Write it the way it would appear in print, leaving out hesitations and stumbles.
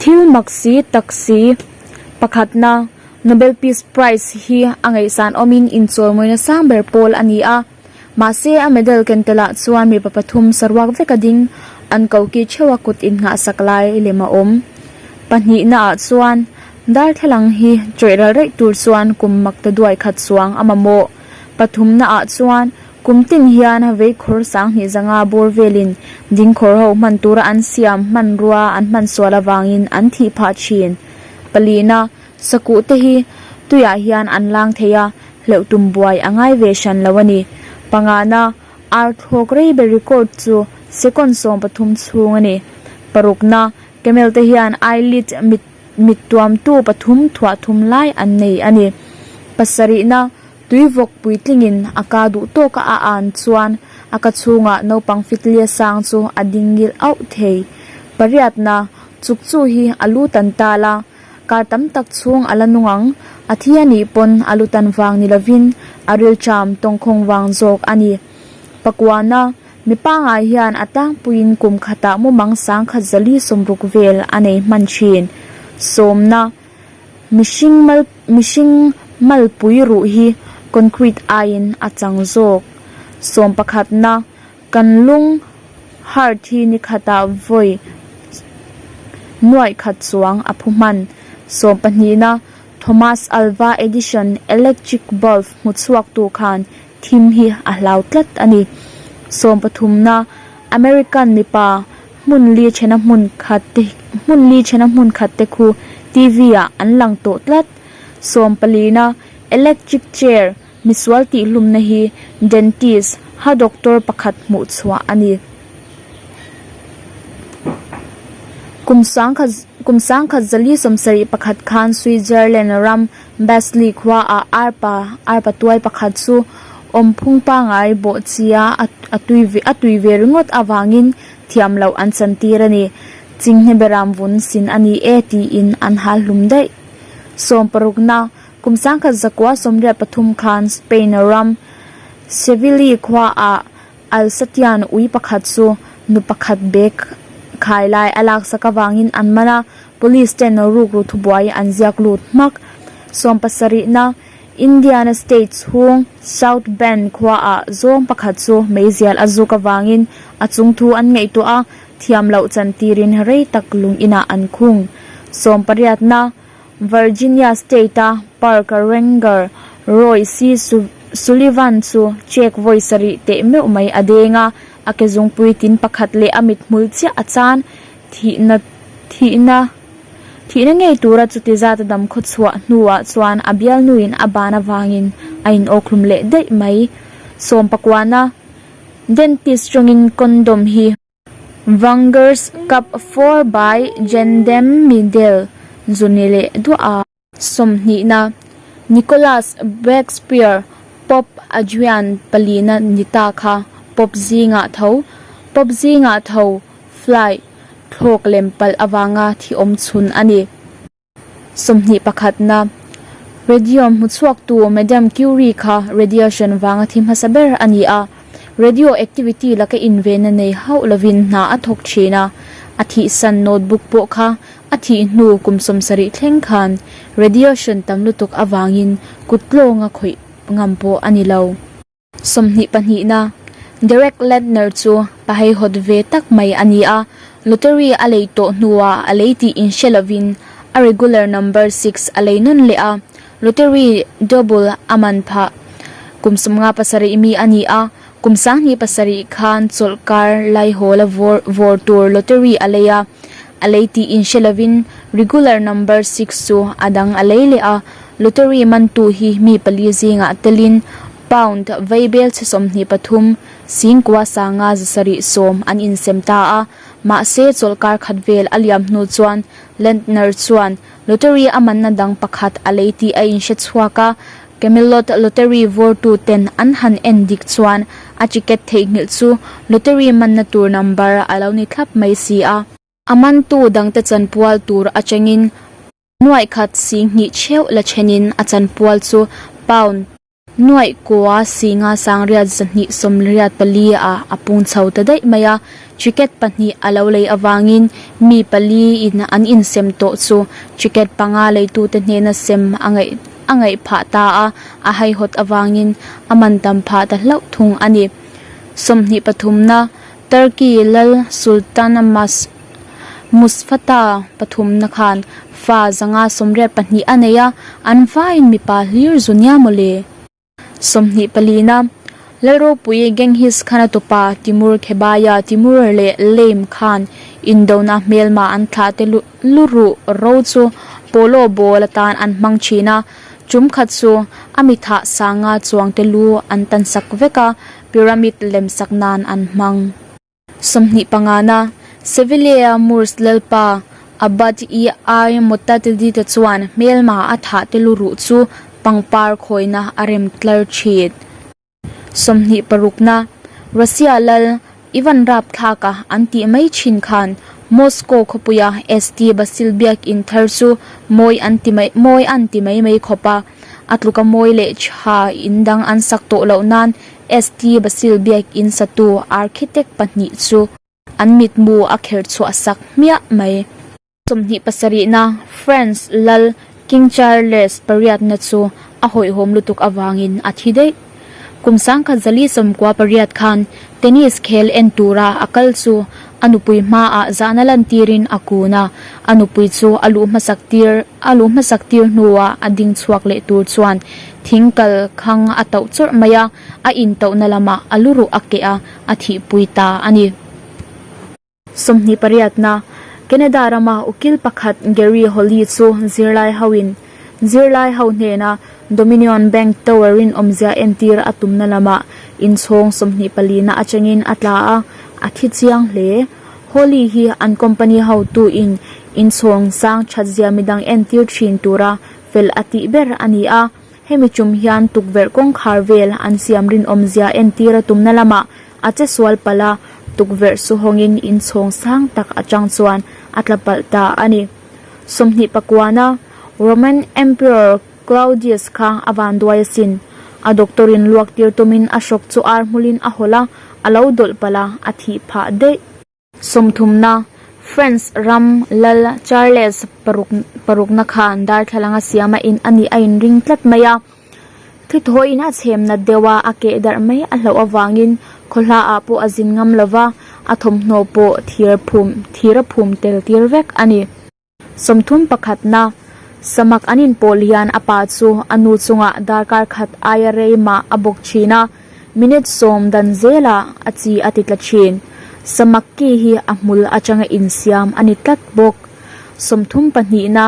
Thil mak si tak si pakhatna Nobel Peace Prize hi a ngaihsan awmin inchawimawina sang ber pawl a ni a. Mahse a medal ken telah chuan mipa pathum saruak vek a ding, an koki theuha kut innghahsak lai lem a awm. Pahnihna ah chuan darthlalang hi chawih ral raih tur chuan kum mak ta duai khat chuang a mamawh. Pathumna ah chuan kum tin hian veikhawr sanghnih zanga bawr velin dingkhawr ho hman tura an siam hmanrua an hman sual avangin an thih phah thin. Palina, Sakuh te hi tuiah hian an lang thei a, hleuh tum buai a ngai ve hran lo a ni. Pangana, ar thlawk rei ber record chu second 13 chhung a ni. Parukna, camel te hian eyelid mit mit tuamtu pathum thuah thum lai an nei a ni. Pasarihna, tui vawk puitlingin a ka duh tawka a an chuan a ka chhungah naupang fitlia sang chu a ding ngil auh thei. Pariatna, chukchu hi a lu tan tal a. Kar tam tak chhung a la nung ang, a thi a nih pawn a lutan vang ni lovin a rilṭam tawngkhawng vang zawk a ni. Pakuana, mi pangai hian a tlangpuiin kum khatah mumang sangkhat zali sawmruk vel a nei hman ṭhin. Sawmna, mihring mal mihring malpui ruh hi concrete aiin a chang zawk. Sawm pakhatna, Kan lung heart hi ni khatah vawi nuaih khat chuang a phu hman. Sawmpahnihna Thomas Alva Edison electric bulb hmu chhuaktu khan thim hi a hlau tlat a ni. Sawmpathumna American mipa hmun li thena hmun khat te hmun li thena hmun khat te khu TV ah an lang tawh tlat. Sawmpalina electric chair Misual tihhlumna hi dentist, ha doctor pakhat hmuh chhuah a ni. Kum sangkhat kum sangkhat zali sawmsarih pakhat khan Switzerland ram Basel khua ah arpa arpa tuai pakhat chu awmphung pangai bawh chia a tui a tui ve ringawt avangin thiam loh an chantir a ni. Chinghne beram vun sin a ni e tiin an hal hlum daih. Sawmparukna Kum sangkhat zakua 83 khan Spain ram Seville khua ah Alsatian ui pakhat chu nu pakhat bag khai lai a laksak avangin an man a, police ten rukru thubuai an ziak lut hmak. Sawmpasarihna Indiana state chhung South Bend khua ah zawng pakhat chu meizial a zuk avangin a chungthu an ngaihtuah a, thiam loh chantirin rei tak lung inah an khung. Sawmpariatna. Virginia State-a Park Ranger Roy C. Sullivan chu check vawi sarih teh meuh mai a deng a, a ke zungpui tin pakhat leh a mithmul chiah a chan. Thihna thihna thihna ngei tura chuti zat a dam khaw chhuah hnuah chuan a bialnuin a ban avangin a inawkhlum leh daih mai. Sawmpakuana Dentist tawngin condom hi. Vangers Cup 4 by Jendem Midel zuni leh duah a. Sawmhnihna, Nicholas Breakspear Pop Adrian palina ni ta kha Pop zingah tho Pop zingah tho fly thlawk lem palh avanga thi awm chhun a ni. 21 na, Radium hmuchhuaktu Madam Curie kha radiation vanga thi hmasa ber a ni a, radio activity laka invenna nei hauh lovin hna a thawk thin a, a thihsan notebook pawh kha a thih hnu kum 70 thleng khan radiation tam lutuk avangin kut tlawnga khawih ngam pawh a ni lo. 22 na, Derek Ladner chu pa haihawt ve tak mai a ni a, lottery a lei tawh hnuah a lei tih inhre lovin a regular number six a lei nawn leh a, lottery double a man phah. Kum 57 mi a ni a, kum 27 khan chawlhkar laihawla vawr vawr tur lottery a lei a, a lei tih inhre lovin regular number six chu a dang a lei leh a, Lottery mantu hi mi pali zingah telin pound vaibel chhe 23, singkua sanga 710 an insem ta a, mahse chawlhkar khat vel a liam hnu chuan Lentner chuan lottery a manna dang pakhat a lei tih a inhre chhuak a, Camelot lottery vawrtu ten an han en dik chuan a ticket theihnghilh chu lottery manna tur number a lo ni thlap mai si a. A mantu dangte chanpual tur atangin Nuaih khat 20,000 theuh la thenin a chanpual chu pound. Nuaih kua singa sangriat 294 ah a pung chho ta daih mai a, ticket pahnih a lo lei avangin mi pali in an insem tawh chu ticket panga leitute hnena sem a ngaih a ngaih phah ta a, a haihawt avangin a man tam phah ta hlauh thung a ni. 23 pathumna Turkey lal Sultan Mas Musfata pathumna khan fa 582 a nei a, an vaiin mipa hlir zu nia maw le? 20 palina, Lalropui Genghis Khan-a tupa Timur Khebaya Timur leh Lame khan indona hmelma an thlah te luruh ro chu polo ball atan an hmang thin a, tum khat chu a mithah sanga chuang te lu an tan sak vek a, pyramid lem sak nan an hmang. 20 pangana, Sevillea Moors lalpa Abad i ai Mutatidi te chuan hmelma a thah te luruh chu pangpar khawina a rem tlar thin. 20 parukna, Russia lal Ivan rapthlaka an tih mai thin khan Moscow khawpuia ST Basil biakinn thar chu mawi an ti mai mawi an ti mai mai khawp a, a tluka mawi leh tha in dang an sak tawh loh nan ST Basil biakinn satu architect pahnih chu an mitmu a kher chhuah sak hmiah mai. 20 pasarihna France lal King Charles pariatna chu a hawihhawm lutuk avangin a thi daih. Kum sangkhat zali sawmkua pariat khan tennis khel en tura a kal chu a nupui hmaah zahna lantirin a kun a, a nupui chu a luh hmasak tir a luh hmasak tir hnuah a ding chhuak leh tur chuan thing kal khang a tauh chawrh mai a, a intauhna lamah a luruh a keh a, a thihpui ta a ni. 20 pariatna, Canada rama ukil pakhat Gary Holly chu zirlai hoin zirlai ho hnena Dominion Bank Tower in awmzia entir a tumna lamah inchhawng 20 palina atangin a tla a, a thi chiang hle. Holly hi an company hotu in inchhawng sang thatzia midang entir thin tura fel a tih ber a ni a, hemi tum hian tukverh kawngkhar vel an siam rinawmzia entir a tumna lamah A che sual palh a, tukverh su hawngin inchhawng sang tak atang chuan a tla palh ta a ni. 20 pakuana Roman Emperor Claudius kha a van duai asin. A doctor in luak tir tumin a hrawk chu ar hmulin a hawlh a, a lo dawlh palh a, a thih phah daih. Sawmthumna, France ram lal Charles paruk parukna khan darthlalang a siam a in a nih a inring tlat mai a. Thithawiin a chhem nat deuh a, a keh darh mai a hlauh avangin khawhla ah pawh a zin ngam lova, a thawmhnaw pawh thir phum thir a phum tel tir vek a ni. 30 pakhatna, Samak an inpawl hian a pa chu a nu chungah darkar khat aia rei mah a bawk thin a, minute sawm dan zelah a chi a ti tla thin. Samak ki hi a hmul atanga insiam a ni tlat bawk. 30 pahnihna.